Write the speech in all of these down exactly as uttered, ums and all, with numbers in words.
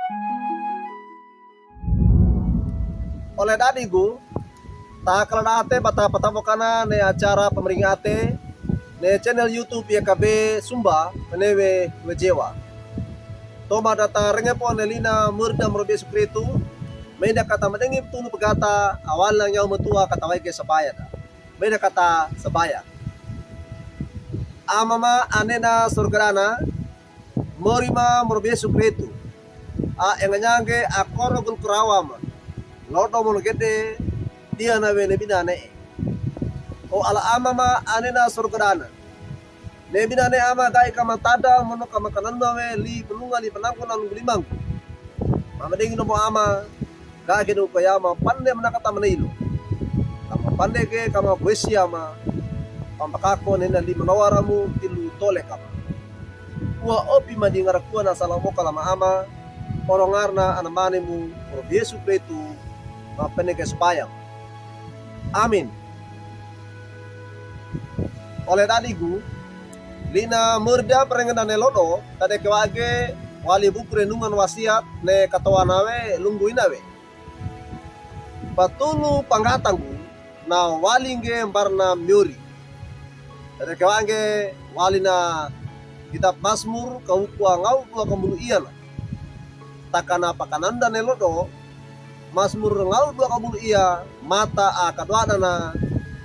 Ole dadigu, takala ate bata patapokana ne acara pamaringate ne channel YouTube YKB Sumba, mene we wejewa. Toma data renge po ne lina murda morobi Yesu Kristu, meda kata madengi petulu pagata awal lang yaw metua kata waige sabaya da. Meda kata sabaya. Amama anena sorgarana, mori ma morobi Yesu Kristu. A enganyange akoro gul karawa ma. Lodo mono gede, dia na we ne bina ne. O ala amama anena sorgarana. Ne bina ne ama gai kama tada mono kama kananu we li penunga li penangko na lunggu limang. Mama dengi nomo ama, gage do kaya ma pande menakata menilo. Kama pande ke kama kuesi ama, pampakako nena li menowaramu tilu tole kama. Ua opi ma di ngarakua na salamoka lama ama, orongarna anamanimu, morobi Yesu Kristu, ma peneke supayam. Amin. Ole dadigu, lina murda perengena ne lodo, tade kewage, wali buku renungan wasiat, ne katowana we, lunggu ina we. Patulu panggatangu, na wali nge mbarna miori. Tade kewage, wali na kitab Masmur, kawukua ngau dua kambulu ia na. Takana pakananda ne lodo, Masmur ngau dua kambulu ia, mata a kadoadana,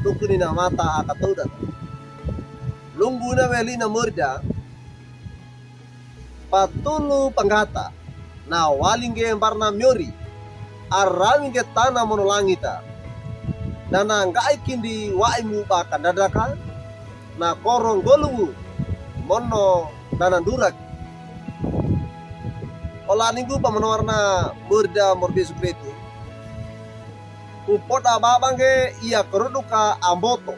tukuni na mata a katoudana. Lunggu ina we lina murda, patulu panggata, na wali nge mbarna miori, arawi nge tana mono langita. Nana nggai kindi waimu ba kandadaka, na koro ngoluwu, mono nana nduraki. Ola ningu pamanowarna murda morobi Yesu Kristu. Upoda baba nge ia keroduka amboto.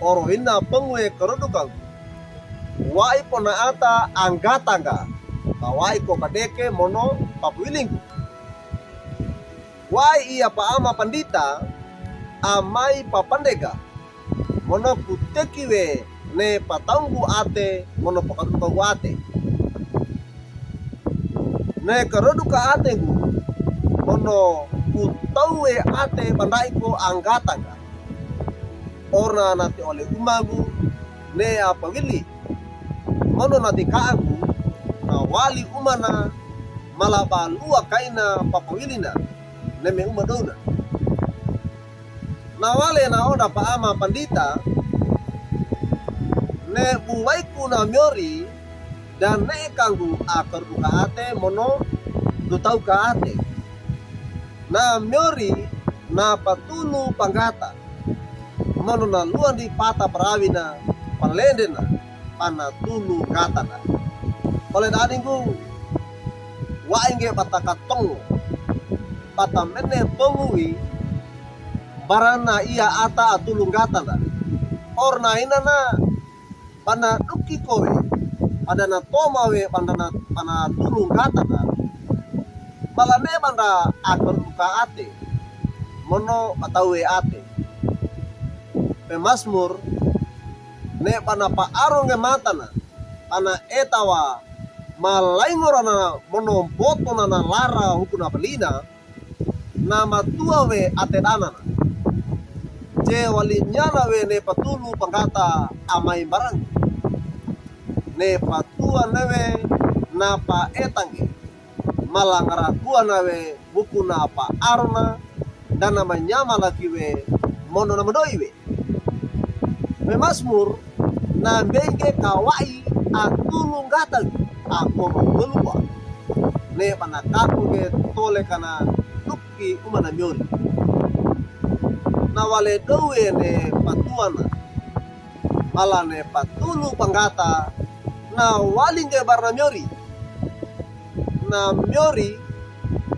Oro ina pengwe keroduka. Wai pona ata anggatanga. Kawai ko kadeke mono papuilingu. Wai ia paama pandita, amai papandega, mono kuteki we ne pataunggu ate, mono pakadukaunggu ate. Ne keroduka ategu, mono kutau we ate bandai ko anggatanga. Orna nati ole umangu, ne apawili. Mono nati kaagu, na wali umana, mala balua kaina papawilina, ne me uma douna. Na wale na oda paama pandita, ne buwaiku na miori, dan ne kanggu akeroduka ate mono dutauka ate. Na miori na patulu panggata. Mono na luandi pata parawina, palendena, pana tulu ngatana. Ole dadingu, wai nge bata katongo, bata mene ponguwi, barana ia ata atulu ngatana. Orna inana, pana duki kowe, padana toma we, padana, pana tulu ngatana. Mala ne banda akeroduka ate, mono batawe ate. Pemasmur, ne pana paaro nge matana, pana etawa, malaingorana mono boto nana lara hukuna pelina, na matua we ate danana. Je wali nyana we ne patulu panggata amai mbarang. Ne patua ne we na paetange. Mala ngarakua na we buku na paarona, dana manyama laki we, mono na madoi we. Pemasmur, na mbenge kawai atulu ngata, akoro golua. Ne pana kaku nge tole kana tuki umana miori. Na wale dowe ne patuana. Mala ne patulu panggata, na wali nge mbarna miori. Na miori,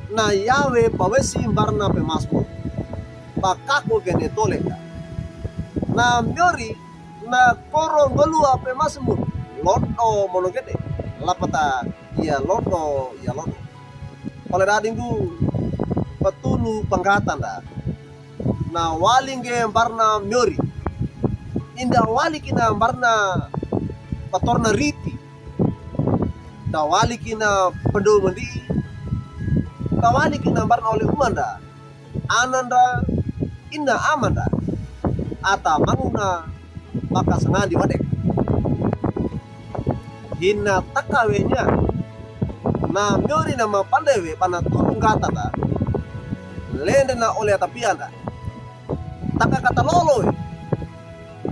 na yawe pawesi mbarna pemasmur. Pakaku nge ne tole ka. Na miori, na koro ngolua pemasmur. Lodo mono gede. Lapata ia lodo, ia lodo. Ole dadingu patulu panggata nda. Na wali nge mbarna miori. Inda wali kina mbarna patorna riti. Nda wali kina pendo mandi, Tawaliki na mbarana ole umanda, ananda, ina amanda, a tamanguna pakasangandi wadek. Hina taka we nia, na miori na mapande we bana tulu nggatanda, lende na ole atapianda. Taka katalolo we.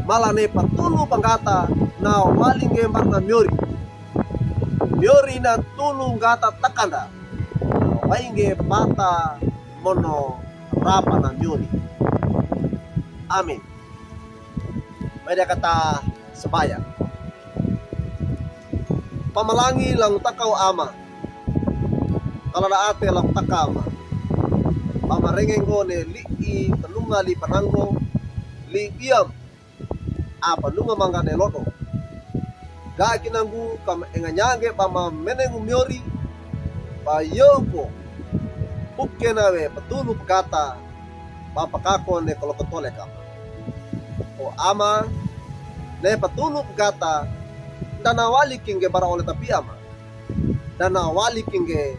Mala ne patulu panggata na walinge mbarana miori. Miori na tulu nggata takanda. Wainge pata mono rapa na miori. Amin. Mari kata sabaya. Pamalangi langu taka o Ama. Kaladaate langu taka Ama. Pamarenge nggo ne li'i panunga li'i pananggo, li'i biam, a panunga mangga ne lodo. Ga' kinanggu kama enganyangge pamamenengu miori, payo'uko pukkena we patulu pagata, papakako ne kolokotole'ka. O Ama, ne patulu pagata, nda nawaliki ngge bara ole tapi Ama. Nda nawaliki ngge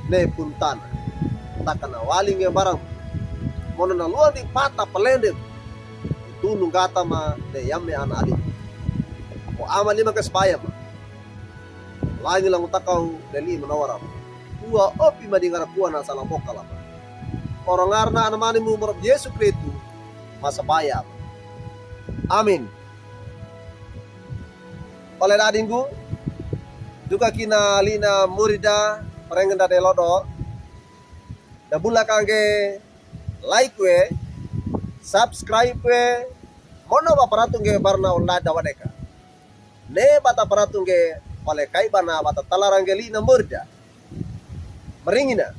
ne puntana. Taka nawali ngge barang. Mono naluwandi pata palende. Tulu nggata ma ne yame ana ali. O Ama lima ke sabaya ma. Langi langu taka u ne li'i manawara. Uwa opi ma di ngara kuwa na sala boka lama. Oro ngarana ana manimu moro Yesu Kristu ma sabaya. Amin. Ole dadinggu, duka kina li'na murida, parengenda de lodo. Da bula kangge like we, subscribe we, mono ba paratu ngge barna online da wadeka. Ne bata paratu ngge ole kai bana bata talarangge li'na murida. Maringina,